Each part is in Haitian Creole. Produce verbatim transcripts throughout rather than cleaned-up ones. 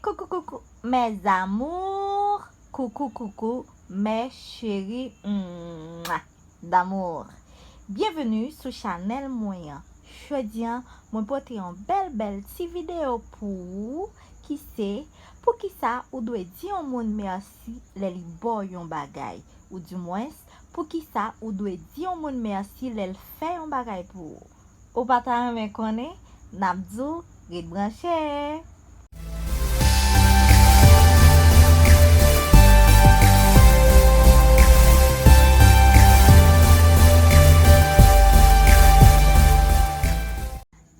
Coucou, coucou, mes amours. Coucou, coucou, mes chéris. Mwa, d'amour. Byenveni sou chanèl mwen an. Jodi a, mwen pote yon bèl, bèl ti videyo pou ou ki se, poukisa ou dwe di yon moun mèsi lè li ba w yon bagay? Oudimwens, poukisa ou dwe di yon moun mèsi lè l fè yon bagay pou ou? Ou pa ta renmen konnen? N ap di w, ret branche!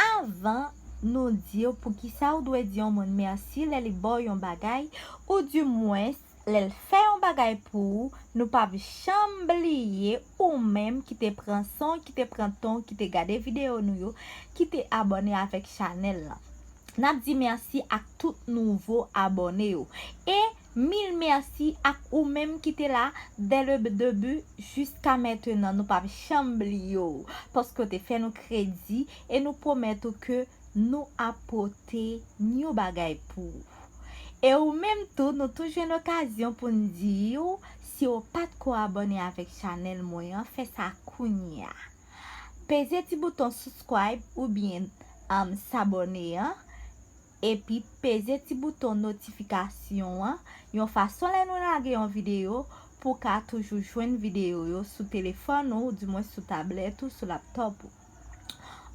Avan nou di w poukisa ou dwe di yon moun mèsi lè li ba w yon bagay, oudimwens, lè l fè yon bagay pou ou, nou p ap janm bliye ou menm ki te pran san w, ki te pran tan w, ki te gade videyo nou yo, ki te abòne avèk chanèl lan. N ap di mèsi ak tout nouvo abòne yo. E mil mèsi ak ou menm ki te la dès le début jiska mentenan. Nou p ap janm bliye w, paske w te fè nou kredi e nou pwomèt ou ke nou ap pote yon bagay pou ou. E ou menm tou, nou tou jwenn okazyon pou n di w, si w pa t ko abòne avèk chanèl mwen an, fè sa kounye a. Peze ti bouton subscribe oubyen, um, s'abonner an, epi peze ti bouton notifikasyon an, yon fason lè nou lage yon videyo, pou w ka toujou jwenn videyo yo sou telefòn ou, oudimwens sou tablèt ou, sou laptòp ou.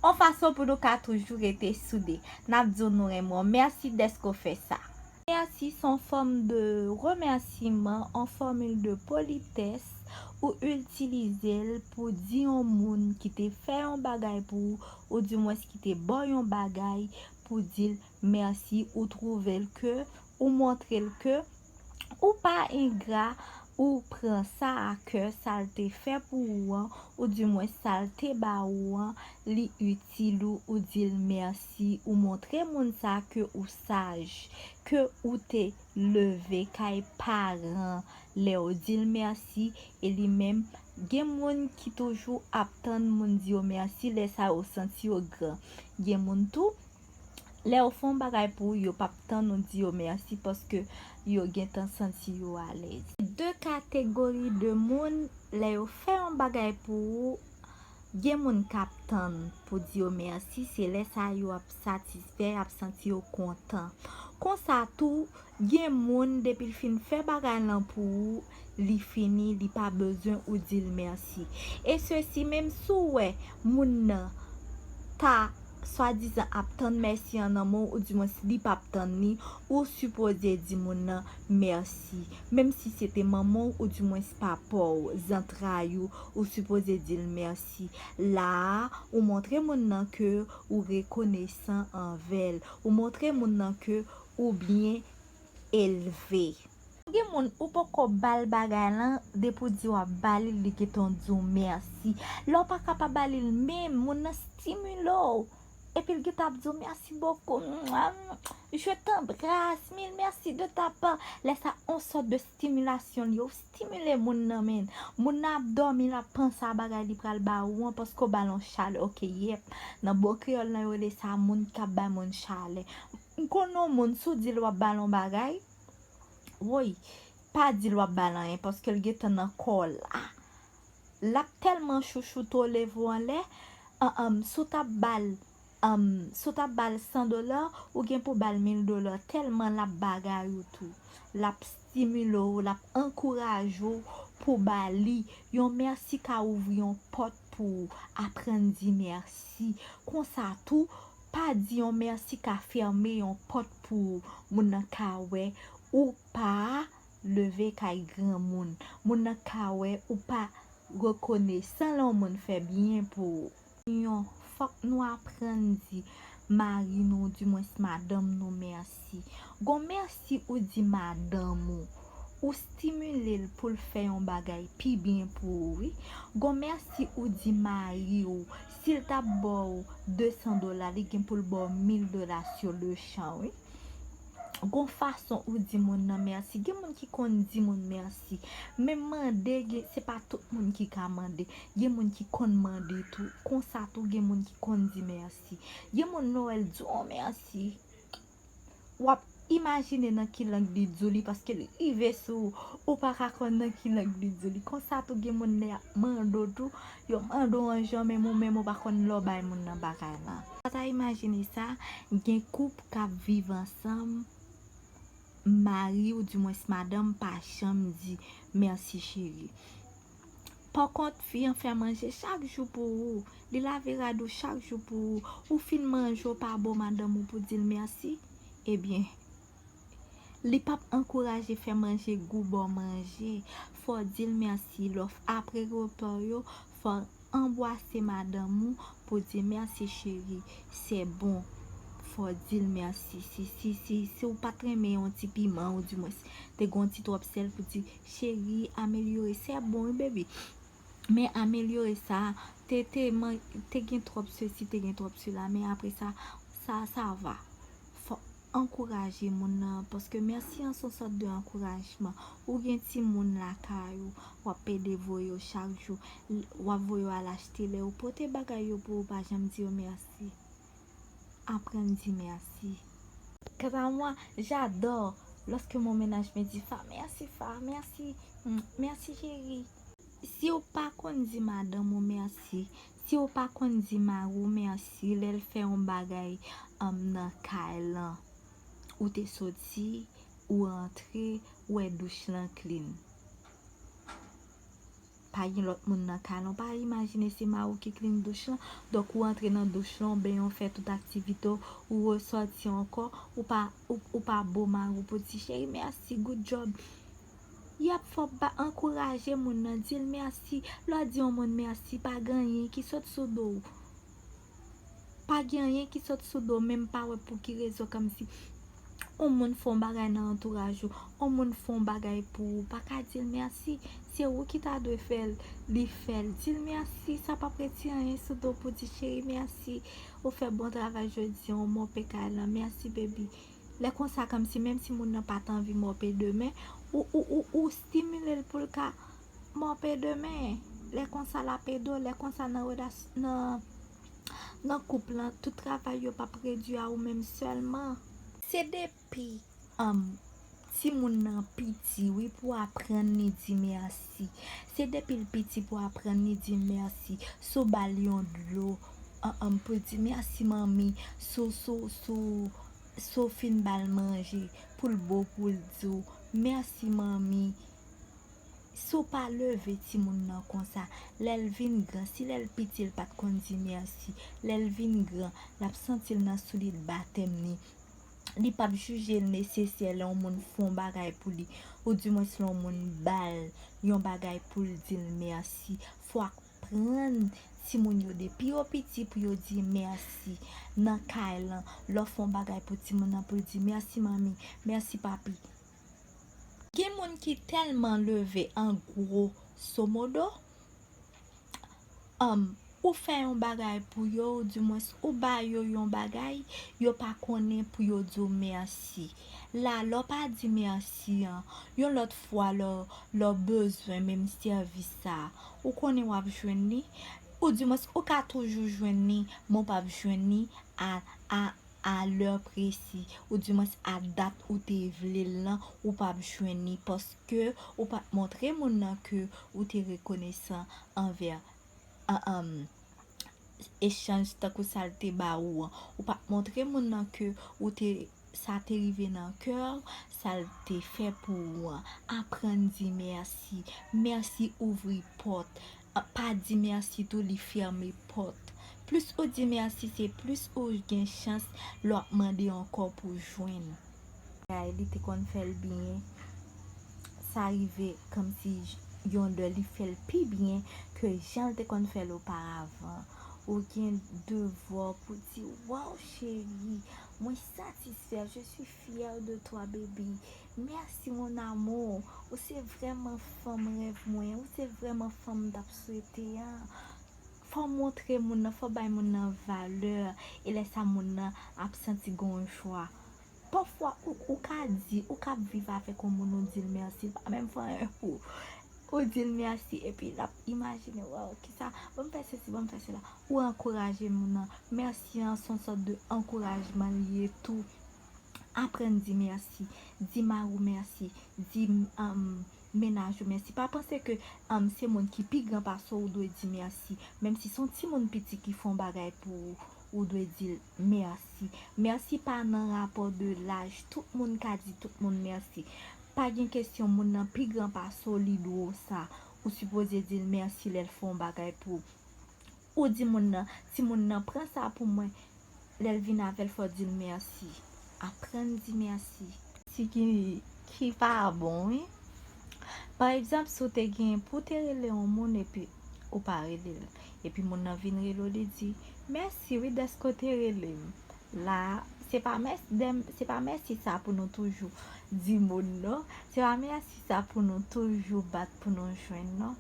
Yon fason pou nou ka toujou rete soude. N ap di w nou renmen w. Mèsi dèske w fè sa. Mèsi se yon fòm de remèsiman, yon fòmil de politès ou itilize l pou di yon moun ki te fè yon bagay pou ou, oudimwens ki te ba w yon bagay, pou di l mèsi, ou twouve l ke, ou montre l ke ou pa engra, ou pran sa a kè, sa l te fè pou ou an, oudimwens sa l te ba ou an, li itil ou, ou di l mèsi, ou montre moun sa a ke ou saj, ke ou te leve kay paran lè w di l mèsi, e li menm, gen moun ki toujou ap tann moun di yo mèsi, lè sa yo santi yo gran. Gen moun tou, lè yo fè yon bagay pou ou, yo p ap tann ou di yo mèsi paske yo gentan santi yo alèz. De kategori de moun, lè yo fè yon bagay pou ou, gen moun k ap tann pou di yo mèsi, se lè sa yo ap satisfè, y ap santi yo kontan. Konsa tou, gen moun, depi l fin fè bagay lan pou ou, li fini, li pa bezwen ou di l mèsi. E sesi, menm si w wè moun nan ta swadizan ap tann mèsi an nan men w, oudimwens li p ap tann li, ou sipoze di moun nan mèsi. Menm si se te manman w, oudimwens papa w, zantray ou, ou sipoze di l mèsi. La a, ou montre moun nan ke ou rekonesan anvè l. Ou montre moun nan ke ou byen elve. Gen moun ou poko ba l bagay lan, depi w di w ap ba li l, li gentan di w mèsi. Lè w pa ka pa ba li l menm, moun nan stimile w. Epi l gentan ap di w mèsi bokou. Je t'embrasse, mille merci de ta part. Lè sa, on sòt de stimulation li ye. Ou stimile moun nan, men. Moun nan ap dòmi, l ap panse a bagay li pral ba ou an, paske w ba l on chalè. Ok, yep. Nan bon kreyòl lan, yo rele sa moun k ap bay moun chalè. M konn on moun, si w di l w ap ba l on bagay, woy, pa di l w ap ba l anyen, paske l gentan nan kò w la. L ap tèlman chouchoute w, leve w anlè, an, an, si w t ap ba l, an, si w t ap ba l san dola, ou gen pou ba l mil dola, tèlman l ap bagay ou tou. L ap stimile w, l ap ankouraje w pou ba li. Yon mèsi ka ouvri yon pòt pou ou. Aprann di mèsi. Konsa tou, pa di yon mèsi ka fèmen yon pòt pou ou. Moun nan ka wè ou pa leve kay granmoun. Moun nan ka wè ou pa rekonesan lè yon moun fè byen pou ou. Yon, fòk nou aprann di mari nou, oudimwens madanm nou, mèsi. Gon mèsi ou di madanm ou, ou stimile l pou l fè yon bagay pi byen pou ou, wi. Gon mèsi ou di mari w, si l t ap ba w de san dola, li gen pou l ba w mil dola sur le champ, wi. Gon fason ou di moun nan mèsi. Gen moun ki konn di moun mèsi. Men mande, gen, se pa tout moun ki ka mande. Gen moun ki konn mande tou. Konsa tou, gen moun ki konn di mèsi. Gen moun lè w wè l di w mèsi, w ap Imajine nan ki lang li di w li, paske li rive sou ou, ou pa ka konn nan ki lang li di w li. Konsa tou, gen moun lè y ap mande w tou, yo mande w yon jan, men ou menm ou pa konn lè w bay moun nan bagay lan. Sa ta imajine sa, gen koup k ap viv ansanm, mari oudimwens madanm pa janm di mèsi cheri. Pakont, fi an fè manje chak jou pou ou, li lave rad ou chak jou pou ou, ou fin manje, ou pa ba w madanm ou pou di l mèsi, ebyen, li p ap ankouraje fè manje gou ba w manje. Fò w di l mèsi. Lè w f-, apre repa w yo, fò w anbwase madanm ou pou di mèsi cheri, c'est bon. Fò w di l mèsi. Si, si, si, si w pa t renmen yon ti piman, oudimwens te gen yon ti twòp sèl, pou di cheri, amelyore, c'est bon wi baby. Men amelyore sa, te, te, man-, te gen twòp sesi, te gen twòp sela, men apre sa, sa, sa va. Fò ankouraje moun nan, paske mèsi an se yon sòt de ankourajman. Ou gen timoun lakay ou, w ap pede voye yo chak jou, l-, w ap voye yo al achte lè, ou pote bagay yo pou ou, pa janm di yo mèsi. Aprann di mèsi. Quant à moi, j'adore lorsque mon ménage me dit, Fa, merci Fa, merci, mm, merci chérie. Si w pa konn di madanm ou mèsi, si w pa konn di mari w mèsi lè l fè yon bagay, um, nan kay lan, ou te soti, ou rantre, ou wè douch lan clean. Pa gen lòt moun nan kay lan, ou pa imajine se mari w ki clean douch lan. Donk, ou antre nan douch lan, ou benyen, ou fè tout aktivite w, ou resòti ankò, ou pa, ou, ou pa ba mari w pou di, cheri, mèsi, good job. Y ap fè w ba, ankouraje moun nan, di l mèsi. Lè w di yon moun mèsi, pa gen anyen ki sot sou do w. Pa gen anyen ki sot sou do w, menm pa wè pou ki rezon, kòmsi yon moun fè yon bagay nan antouraj ou, yon moun fè yon bagay pou ou, pa ka di l mèsi. Se ou ki ta dwe fè l, li fè l. Di l mèsi, sa p ap retire anyen sou do w pou di, cheri, mèsi. Ou fè bon travay jodi a, ou mope kay lan. Mèsi, baby. Lè konsa, kòmsi menm si moun nan pa t anvi mope demen, ou, ou, ou, ou stimile l pou l ka mope demen. Lè konsa, l ap ede w. Lè konsa, nan relas-, nan, nan koup lan, tout travay yo p ap redui a ou menm sèlman. Se depi, um, timoun nan piti, wi, pou aprann li di mèsi. Se depi l piti pou aprann li di mèsi. Si w ba l yon dlo, um, um, pou l di mèsi manmi. Si w, si w, si w, si w fin ba l manje, pou l bo pou l di w mèsi manmi. Si w pa leve timoun nan konsa, lè l vin gran, si lè l piti l pa t konn di mèsi, lè l vin gran, l ap santi l nan soulye batèm li. Li p ap jije l nesesè lè yon moun fè yon bagay pou li, oudimwens lè yon moun ba l yon bagay pou l di l mèsi. Fò w aprann timoun yo depi yo piti pou yo di mèsi nan kay lan. Lè w fè yon bagay pou timoun nan, pou l di mèsi manmi, mèsi papi. Gen moun ki tèlman leve an gwosomodo, um, ou fè yon bagay pou yo, oudimwens ou ba yo yon bagay, yo pa konnen pou yo di w mèsi. La, lè w pa di mèsi an, yon lòt fwa lè w, lè w bezwen menm sèvis sa, ou konnen w ap jwenn li, oudimwens ou ka toujou jwenn li, men w p ap jwenn li a, a, a lè presi, oudimwens a dat ou te vle l lan, ou p ap jwenn li, paske ou pa t montre moun nan ke ou te rekonesan anvè, a, um, echanj tankou sa l te ba ou an. Ou pa t montre moun nan ke ou te, sa te rive nan kè w, sa l te fè pou ou an. Aprann di mèsi. Mèsi ouvri pòt. A, pa di mèsi tou, li fèmen pòt. Plis ou di mèsi, se plis ou gen chans lè w ap mande ankò pou jwenn. Bagay, li te konn fè l byen. Sa rive kòmsi j-, yon lè li fè l pi byen ke jan l te konn fè l oparavan. Ou gen devwa pou di, waw, cheri, mwen satisfè, je suis fière de toi, baby. Mèsi, mon amour. Ou se vrèman fanm rèv mwen. Ou se vrèman fanm m t ap swete an. Fò w montre moun nan, fò w bay moun nan valè. E lè sa, moun nan ap santi gen yon jwa. Pafwa, ou, ou ka di, ou ka viv avèk yon moun, ou di l mèsi, l pa menm fè anyen pou ou. Ou di l mèsi, epi l ap imajine, waw, kisa, ban m fè sesi, ban m fè sela. Ou ankouraje moun nan. Mèsi an se yon sòt de ankourajman li ye tou. Aprann di mèsi. Di mari w mèsi. Di um, mennaj ou mèsi. Pa panse ke um, se moun ki pi gran pase w ou dwe di mèsi. Menm si se yon timoun piti ki fè yon bagay pou ou, ou dwe di l mèsi. Mèsi pa nan rapò de laj. Tout moun ka di tout moun mèsi. Pa gen kesyon moun nan pi gran pase w, li dwe w sa. Ou sipoze di l mèsi lè l fè yon bagay pou ou. Ou di moun nan, timoun nan, pran sa pou mwen. Lè l vin avè l, fò w di l mèsi. Aprann di mèsi. Si ki, ki pa bon, wi. Pa egzanp, si w te gen pou w te rele yon moun epi ou pa rele l. Epi moun nan vin rele w, li di, mèsi, wi, dèske w te rele m. La, se pa mèsi, se pa mèsi sa pou nou toujou di moun, non. Se pa mèsi sa pou nou toujou bat pou nou jwenn, non.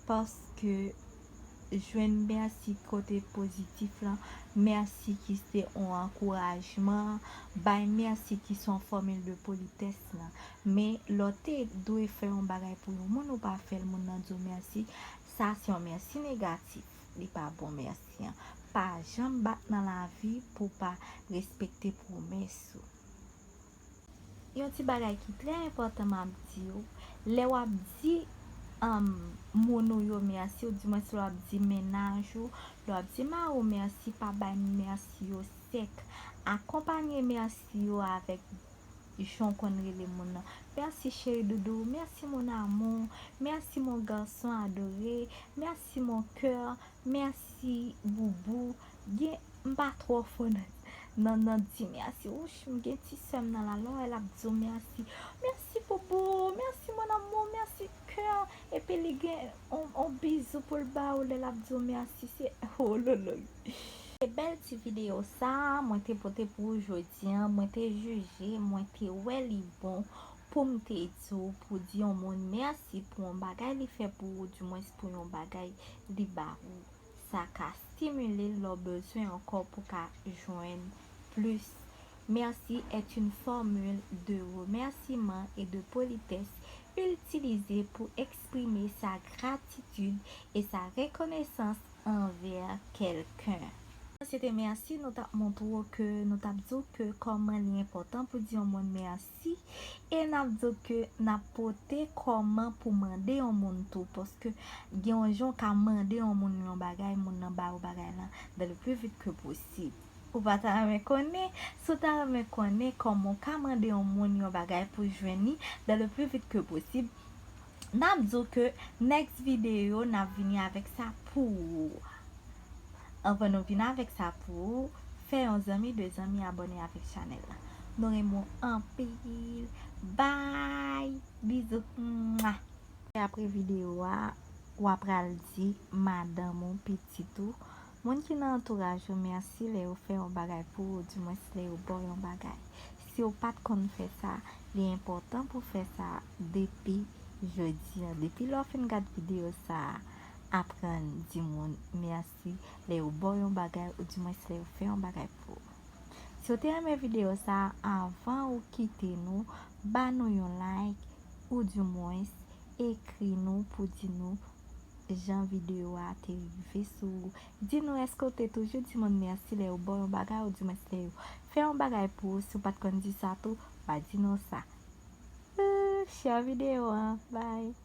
Paske jwenn mèsi kote pozitif lan, mèsi ki se yon ankourajman, bay mèsi ki se yon fòmil de politès lan. Men lè w te dwe fè yon bagay pou yon moun, ou pa fè l, moun nan di w mèsi, sa se yon mèsi negatif. Li pa bon mèsi an. Pa janm bat nan lavi pou w pa respekte pwomès ou. Yon ti bagay ki trè enpòtan m ap di w, lè w ap di um, moun ou yo mèsi, ou dimwens lè w ap di mennaj ou, lè w ap di mari w mèsi, pa bay mèsi yo sèk. Akonpanye mèsi yo avèk jan w konn rele moun nan. Mèsi cheri doudou, mèsi mon amour, mèsi mon garçon adoré, mèsi mon cœur, mèsi boubou. Gen, m pa twò fò nan, nan, nan di mèsi. Wouch, m gen ti sè m nan la, lè w wè l ap di w mèsi. Mèsi boubou, mèsi mon amour, mèsi cœur. Epi li gen on, on bizou pou l ba w lè l ap di w mèsi. Se, oh lolo. Se bèl ti videyo sa a mwen te pote pou ou jodi an. Mwen te jije, mwen te wè li bon pou m te di w pou di yon moun mèsi pou yon bagay li fè pou ou, dimwens pou yon bagay li ba ou. Sa ka stimile lè w bezwen ankò pou w ka jwenn plis. Merci est une formule de remerciement et de politesse utilisée pour exprimer sa gratitude et sa reconnaissance envers quelqu'un. Se te mèsi, nou t ap montre w ke, nou t ap di w ke kòman li enpòtan pou di yon moun mèsi. E n ap di w ke n ap pote kòman pou mande yon moun tou, paske gen yon jan w ka mande yon moun yon bagay, moun nan ba ou bagay lan dans le plus vite que possible. Ou pa ta renmen konnen? Si w ta renmen konnen kòman w ka mande yon moun yon bagay pou jwenn li dans le plus vite que possible, n ap di w ke next video n ap vini avèk sa pou ou. Anvan nou vin avèk sa pou ou, fè yon zanmi, de zanmi abòne avèk chanèl la. Nou renmen w anpil. Bye! Bizou! Mwa! Apre videyo a, w ap pral di madanm ou, pitit ou, moun ki nan antouraj ou mèsi lè yo fè yon bagay pou ou, dimwens lè yo ba w yon bagay. Si w pa t konn fè sa, li enpòtan pou w fè sa depi jodi a. Depi lè w fin gad videyo sa a, aprann di moun mèsi lè yo ba w yon bagay, oudimwens lè yo fè yon bagay pou ou. Si w te renmen videyo sa a, anvan ou kite nou, ba nou yon like, oudimwens ekri nou pou di nou jan videyo a te rive sou ou. Di nou èske w te toujou di moun mèsi lè yo ba w yon bagay, oudimwens lè yo fè yon bagay pou ou. Si w pa t konn di sa tou, w a di nou sa. Share videyo an. Bye.